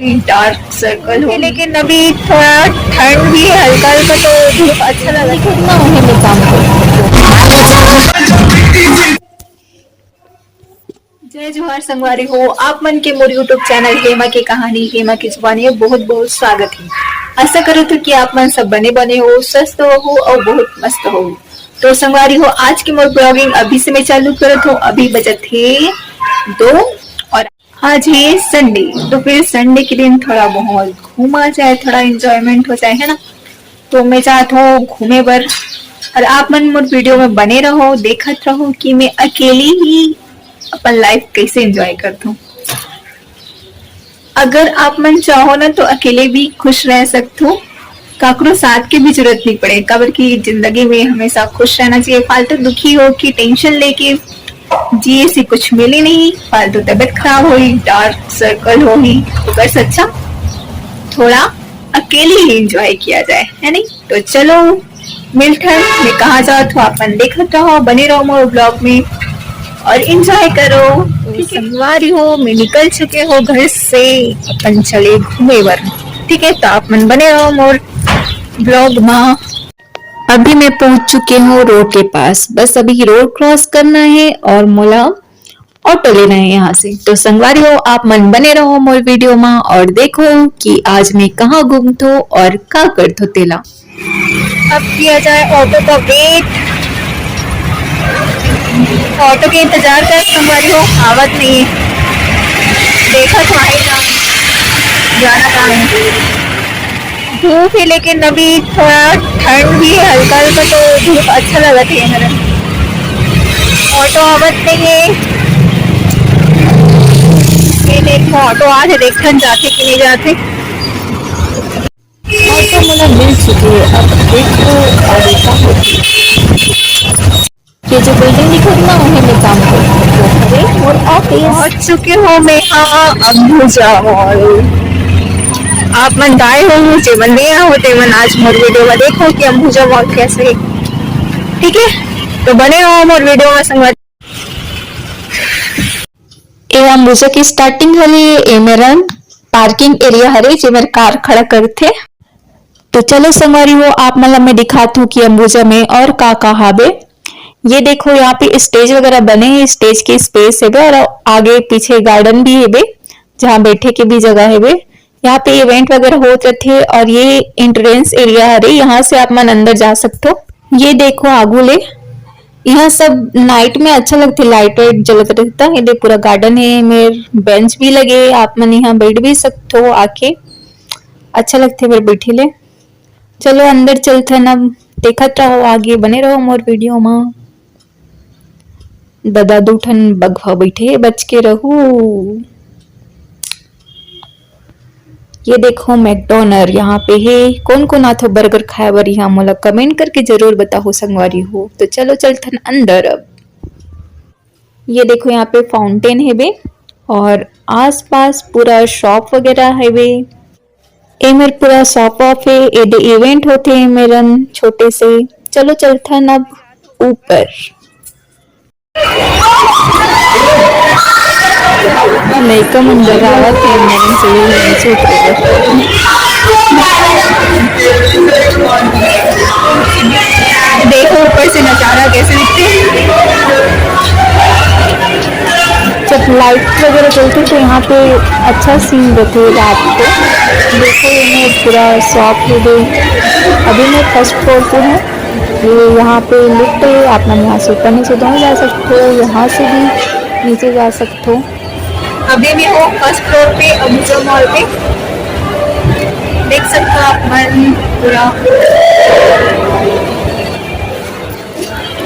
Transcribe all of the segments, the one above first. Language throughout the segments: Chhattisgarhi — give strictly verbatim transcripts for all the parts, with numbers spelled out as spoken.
डार्क सर्कल हो, लेकिन अभी थोड़ा ठंड भी है, हल्का हल्का, तो धूप अच्छा लगा। कितना उन्हें काम जय जोहार संगवारी हो, आप मन के मोर YouTube चैनल हेमा के कहानी, हेमा के जुबानी में बहुत बहुत स्वागत है। आशा करो तो कि आप मन सब बने बने हो, स्वस्थ हो और बहुत मस्त हो। तो संगवारी हो, आज के मोर ब्लॉगिंग अभी से मैं चालू करत हूँ। अभी बजत है दो और आज है संडे, तो फिर संडे के दिन थोड़ा बहुत घूमा जाए, थोड़ा एंजॉयमेंट हो जाए, है ना। तो मैं चाहत हूँ घूमे बर, और आप मन मोर वीडियो में बने रहो, देखत रहो कि मैं अकेली ही अपन लाइफ कैसे एंजॉय करत हूँ। अगर आप मन चाहो ना तो अकेले भी खुश रह सकत हो, काकरो साथ के भी जरूरत नहीं पड़े, काबर कि जिंदगी में हमेशा खुश रहना चाहिए। फालतू दुखी हो कि टेंशन लेके जिए से कुछ मिले नहीं, फालतू तबीयत खराब होही, डार्क सर्कल होही, ओकर से अच्छा थोड़ा अकेले ही एंजॉय किया जाए, है नहीं? तो चलो मिलथन, मैं कहाँ जात हूँ, आप मन देखत रहो, बने रहो मोर ब्लॉग में और एंजॉय करो। तो ठीक है? संगवारी हो, मैं निकल चुके हो घर से, अपन चले घूमे बर, ठीक है? तो आप मन बने रहो मोर ब्लॉग में। अभी मैं पहुंच चुके हूँ रोड के पास, बस अभी रोड क्रॉस करना है और मोला ऑटो लेना है यहाँ से। तो संगवारी हो, आप मन बने रहो मोर वीडियो में और देखो कि आज मैं कहाँ घूमथो और का करथो तेला। अब किया जाए ऑटो का वेट, ऑटो के इंतजार कर संगवारी हो, आवत नहीं है, देखा तो आएगा जाना कहाँ है। धूप है लेकिन अभी थोड़ा ठंड भी है, हल्का हल्का, तो धूप अच्छा लगत है। मेरा ऑटो आवत नहीं है, ये देखो ऑटो आज देखन जाते कि नहीं जाते। ऑटो मोला मिल चुके है, अब देखो आगे का होथे। ये जो बिल्डिंग दिखत ना, उन्हें मैं काम करथो। अरे मोर ऑफिस। पहुंच चुके हो मैं हाँ अंबुजा मॉल। आप मन गाए हो, जेमन नया हो तेमन आज मोर वीडियो में देखो कि अंबुजा मॉल कैसे है, ठीक है? तो बने रहो मोर वीडियो में संगवारी। ए अंबुजा की स्टार्टिंग हरे, ए मेरन पार्किंग एरिया हरे, जे मेर कार खड़ा करथे। तो चलो संगवारी हो, आप मन ला मैं दिखात हूँ कि अंबुजा में और का का हावे। ये देखो, यहाँ पे स्टेज वगैरह बने हैं, स्टेज की स्पेस हेबे और आगे पीछे गार्डन भी हेबे, जहाँ बैठे के भी जगह हेबे। यहाँ पे इवेंट वगैरह होत रहथे और ये एंट्रेंस एरिया हरे, यहाँ से आप मन अंदर जा सकथो। ये देखो आगू ले, यहाँ सब नाइट में अच्छा लगथे, लाइट वाइट जलत रहता है। ये पूरा गार्डन है, मेर बेंच भी लगे, आप मन यहाँ बैठ भी सकथो आके, अच्छा लगथे मेर बैठे ले। चलो अंदर चलथन, अब देखत रहो, आगे बने रहो मोर वीडियो मा। ददा दू ठन बघवा बैठे हे, बच के रहू। ये देखो मैकडोनल्ड यहाँ पे है। कौन कौन आथो बर्गर खाए बर यहाँ, मोला कमेंट करके जरूर बताओ संगवारी हो। तो चलो चलथन अंदर अब। ये देखो यहाँ पे फाउंटेन हेबे और आसपास पूरा शॉप वगैरह हेबे। ए मेर पूरा शॉप ऑफ है, एदे इवेंट होथे मेरन छोटे से। चलो चलथन अब ऊपर। लइका मन डरावत हे, मेरन चलो नीचे उतरे। देखो ऊपर से नजारा कैसे दिखते हैं। जब लाइट वगैरह जलते तो यहाँ पे अच्छा सीन रहते रात को। देखो ये मैं पूरा शॉप में गई, अभी मैं फर्स्ट फ्लोर पे हूँ। ये यहाँ पे लिफ्ट है, आप मन यहाँ से ऊपर नीचे दोनों जा सकते हो, यहाँ से भी नीचे जा सकते हो। अभी मैं हूँ फर्स्ट फ्लोर पे अंबुजा मॉल पे, देख सकते हो आप मन पूरा।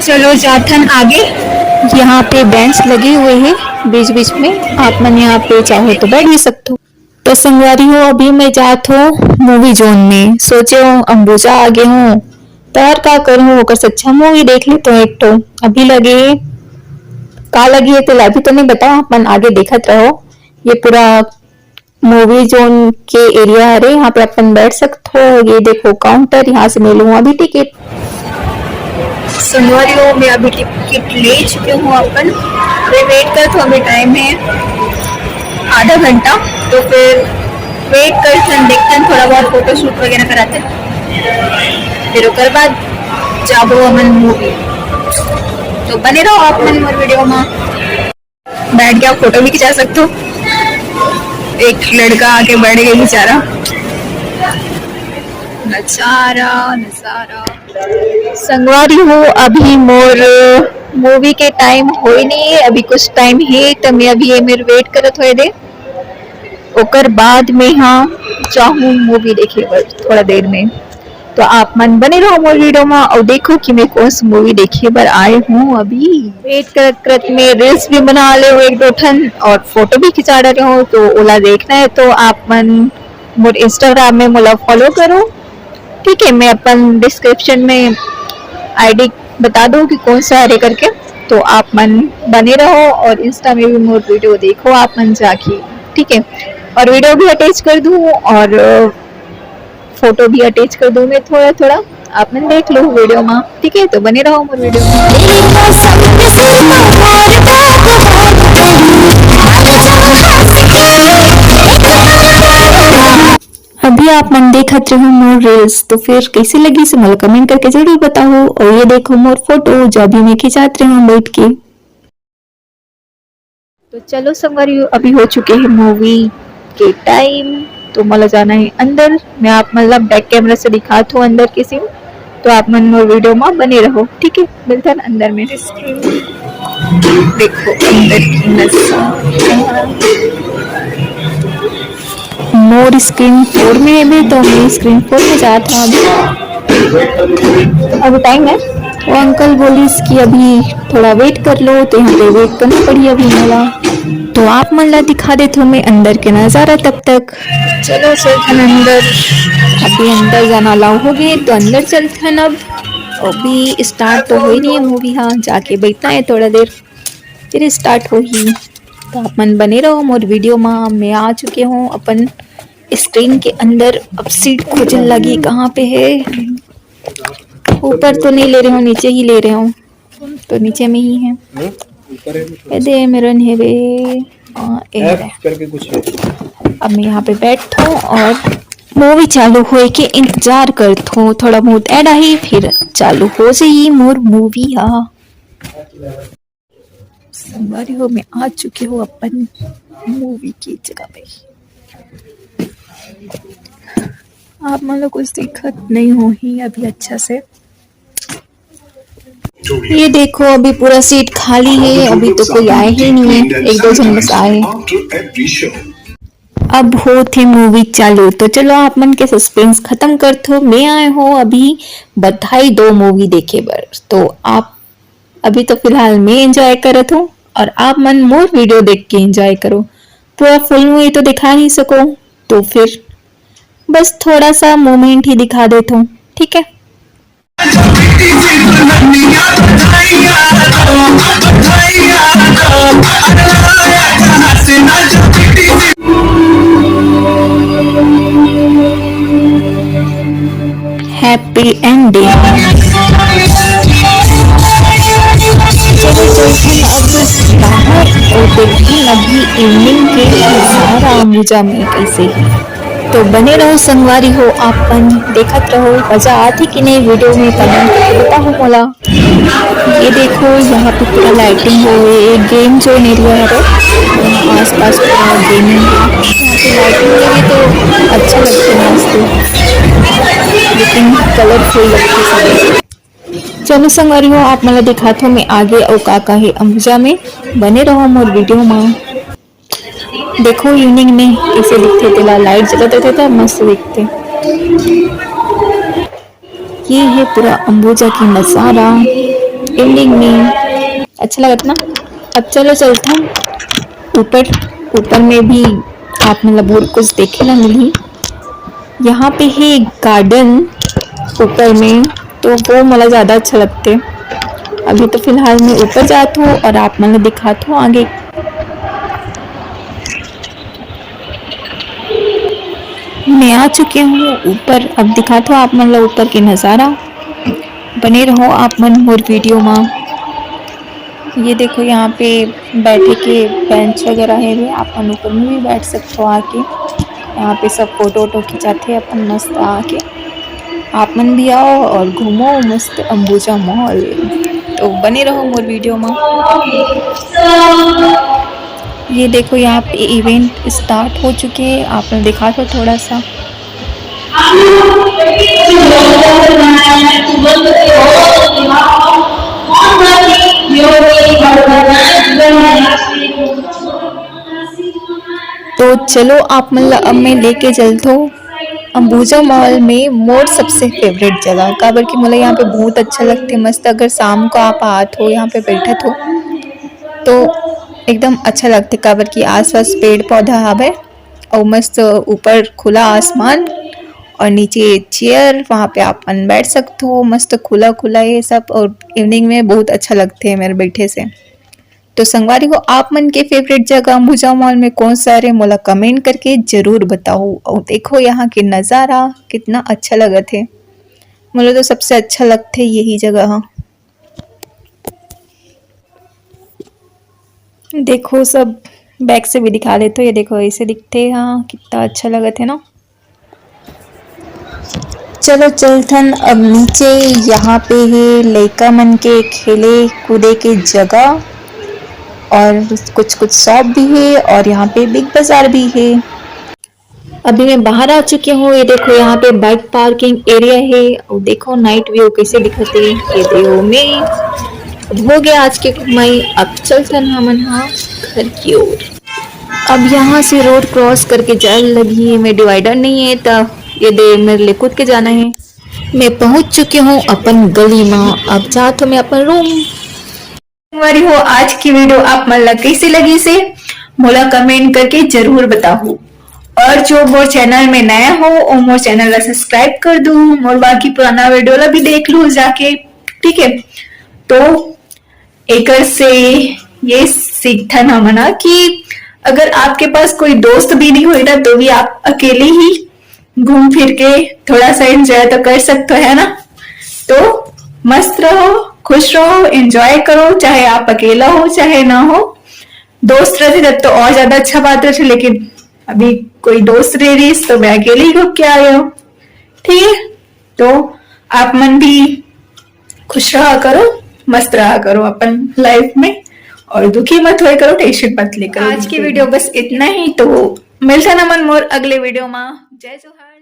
चलो जाथन आगे। यहाँ पे बेंच लगे हुए हैं बीच बीच में, आप मन यहाँ पे चाहो तो बैठ भी सकते हो। तो संगवारी हो, अभी मैं जात हूँ मूवी जोन में, सोचे हूँ अंबुजा आ गए हूँ तो और का करूँ, ओकर से अच्छा मूवी देख लेते हो एक तो। अभी लगे का लगी है तो अभी तो नहीं बताओ, अपन आगे देखत रहो। ये पूरा मूवी जोन के एरिया हरे, यहाँ पे अपन बैठ सकत हो। ये देखो काउंटर, यहाँ से मिलूँ अभी टिकट। संगवारी हो, मैं अभी टिकट ले चुके हूँ अपन। मैं वेट कर तो अभी टाइम है आधा घंटा, तो फिर वेट करथन, देखथन, थोड़ा बहुत फोटोशूट वगैरह कराथन, फिर ओकर बाद जाबो हमन मूवी। तो बने रहो आप मन मोर वीडियो में। बैठ के आप फोटो भी खिंचा सकते हो। एक लड़का आके बैठ गया बेचारा। नजारा, नजारा। संगवारी हो, अभी मोर मूवी के टाइम होए नहीं है, अभी कुछ टाइम है, तो मैं अभी ये मेर वेट करत होए दे, ओकर बाद में हाँ चाहूँ मूवी देखे बर थोड़ा देर में। तो आप मन बने रहो मोर वीडियो में और देखो कि मैं कौन सी मूवी देखे बर आए हूँ। अभी वेट करत करत मैं रील्स भी बना ले हूँ एक दो ठन और फोटो भी खिंचा रहे हूँ, तो ओला देखना है तो आप मन मोर इंस्टाग्राम में मोला फॉलो करो, ठीक है? मैं अपन डिस्क्रिप्शन में आईडी बता दूँ कि कौन सा हरे करके, तो आप मन बने रहो और इंस्टा में भी मोर वीडियो देखो आप मन जाके, ठीक है? और वीडियो भी अटैच कर दूँ और फोटो भी अटैच कर दूँ मैं थोड़ा थोड़ा, आप मन देख लो वीडियो में, ठीक है? तो बने रहो मोर वीडियो में। अभी आप मन देखत रहो मोर रील्स, तो फिर कैसे लगी से मोला कमेंट करके जरूर बताओ। और ये देखो मोर फोटो, जो अभी मैं खिंचात रही हूँ बैठ के। तो चलो संगवारी, अभी हो चुके हैं मूवी के टाइम, तो मोला जाना है अंदर। मैं आप मतलब बैक कैमरा से दिखात हूँ अंदर के सीन, तो आप मन मोर वीडियो में बने रहो, ठीक है? मिलथन अंदर में। देखो अंदर की नजारा। मोर स्क्रीन फोर में है, तो मैं स्क्रीन फोर में जात हूँ अभी। अभी टाइम है, वो अंकल बोलिस कि अभी थोड़ा वेट कर लो, तो यहाँ पे वेट करना पड़ी अभी मोला। तो आप मन ला दिखा देत हूँ मैं अंदर के नजारा तब तक। चलो चलथन अंदर। अभी अंदर जाना अलाउ हो गए, तो अंदर चलथन अब। अभी स्टार्ट तो हो ही नहीं है मूवी, हाँ जाके बैठना है थोड़ा देर, फिर स्टार्ट होही। तो आप मन बने रहो मोर वीडियो में। मैं आ चुके हूँ अपन स्क्रीन के अंदर। अब सीट खोजन लगी, कहाँ पे है? ऊपर तो नहीं ले रहे हूँ, नीचे ही ले रहे हूँ। तो नीचे में ही है। ये दे मेरन है बे। हाँ, ये है। अब मैं यहाँ पे बैठूँ और मूवी चालू होए के इंतजार करथूँ। थोड़ा बहुत ऐड आही, फिर चालू हो जाही मोर मूवी। हाँ संगवारी हो, मैं आ चुकी हूँ अपन मूवी की जगह पे। आप मन ला कुछ दिखत नहीं होही अभी अच्छा से। ये देखो, अभी पूरा सीट खाली है, अभी तो कोई आए ही नहीं है, एक दो जन बस आए। अब होत हे मूवी चालू, तो चलो आप मन के सस्पेंस खत्म करथो। मैं आए हो अभी बधाई दो मूवी देखे बर, तो आप अभी तो फिलहाल मैं एंजॉय करत हूँ और आप मन मोर वीडियो देख के एंजॉय करो। पूरा फुल मूवी तो दिखा नहीं सको, तो फिर बस थोड़ा सा मोमेंट ही दिखा देत हूँ, ठीक है? Happy ending। चलो चलते हैं अब बाहर और देखते हैं अभी इवनिंग के नजारा अंबुजा में कैसे है। तो बने रहो संगवारी हो, आप मन देखत रहो, मजा आती कि नहीं वीडियो में, कमेंट करके बताओ मोला। ये देखो, यहाँ पे पूरा लाइटिंग हो गई है, गेम जोन एरिया है, आसपास पूरा गेमिंग है। यहाँ पे लाइटिंग लगी तो अच्छा लगता है मस्त, लेकिन कलरफुल लगता है सब। चलो संगवारी हो, आप मन ला दिखात हो मैं आगे अउ का का हे अंबुजा में, बने रहो मोर वीडियो में। देखो इवनिंग में कैसे दिखते, तेला लाइट जलत रहते तो मस्त दिखते। ये है पूरा अंबुजा के नजारा इवनिंग में, अच्छा लगत ना। अब चलो चलते हैं ऊपर, ऊपर में भी आप मन ला बहुत कुछ देखे ला मिलही। यहाँ पे है गार्डन ऊपर में, तो वो मोला ज़्यादा अच्छा लगते। अभी तो फिलहाल मैं ऊपर जात हूँ और आप मन ला दिखात हूँ आगे। मैं आ चुके हूँ ऊपर, अब दिखात हूँ आप मन ला ऊपर के नज़ारा। बने रहो आप मन मोर वीडियो में। ये देखो, यहाँ पे बैठे के बेंच वगैरह है, आप मन ऊपर में भी बैठ सकते हो आके। यहाँ पे सब फोटो वोटो खिंचाथे अपन मस्त आके। आप मन भी आओ और घूमो मस्त अंबुजा मॉल। तो बने रहो मोर वीडियो में। ये देखो, यहाँ पे इवेंट स्टार्ट हो चुके हैं, आप लोग दिखा दो थोड़ा सा। तो चलो, आप मन ला अब मैं लेके चलथो अंबुजा मॉल में मोर सबसे फेवरेट जगह, काबर कि मोला यहाँ पे बहुत अच्छा लगथे। मस्त अगर शाम को आप आत हो, यहाँ पे बैठत हो, तो एकदम अच्छा लगथे, काबर कि आसपास पेड़ पौधा हवे और मस्त ऊपर खुला आसमान और नीचे चेयर, वहाँ पे आप मन बैठ सकते हो। मस्त खुला खुला ये सब, और इवनिंग में बहुत अच्छा लगथे मेरे बैठे से। तो संगवारी हो, आप मन के फेवरेट जगह अंबुजा मॉल में कौन सा हरे, मोला कमेंट करके जरूर बताओ। और देखो यहाँ के नज़ारा कितना अच्छा लगत हे, मोला तो सबसे अच्छा लगथे यही जगह ह। देखो, सब बैक से भी दिखा लेते हो। ये देखो, ऐसे दिखथे, हाँ, कितना अच्छा लगत हे ना। चलो चलथन अब नीचे। यहाँ पे हे लइका मन के खेले कूदे के जगह और कुछ कुछ शॉप भी हे और यहाँ पे बिग बाजार भी हे। अभी मैं बाहर आ चुकी हूँ। ये देखो, यहाँ पे बाइक पार्किंग एरिया हे और देखो नाइट व्यू कैसे दिखत हे। ये देखो, मैं अब हो गया आज के घुमाई। अब चलथन हमन हा घर की ओर। अब यहाँ से रोड क्रॉस करके जाए लगही, मैं डिवाइडर नहीं है, त ये दे मेरे लिए कूद के जाना है। मैं पहुँच चुकी हूँ अपन गली में, अब जात हूँ मैं अपन रूम। संगवारी हो, आज की वीडियो आप मन ला कैसे लगी से मोला कमेंट करके जरूर बताहू। और जो मोर चैनल में नया हो, वो मोर चैनल ला सब्सक्राइब कर दू, मोर बाकी पुराना वीडियो ला भी देख लू जाके, ठीक है। तो एकर से ये सीखथन हमन ह कि अगर आपके पास कोई दोस्त भी नहीं होई ना, तो भी आप अकेले ही घूम फिर के थोड़ा सा एंजॉय तो कर सकते हो, है ना? तो मस्त रहो, खुश रहो, एंजॉय करो, चाहे आप अकेला हो चाहे ना हो। दोस्त रहते तब तो और ज्यादा अच्छा बात रहते, लेकिन अभी कोई दोस्त नहीं रही, तो मैं अकेले ही घूम के आ गया हूँ, ठीक है। तो आप मन भी खुश रहा करो, मस्त रहा करो अपन लाइफ में, और दुखी मत होए करो, टेंशन मत ले करो। आज की वीडियो बस इतना ही। तो मिलथन हमन मोर अगले वीडियो में। जय जोहार।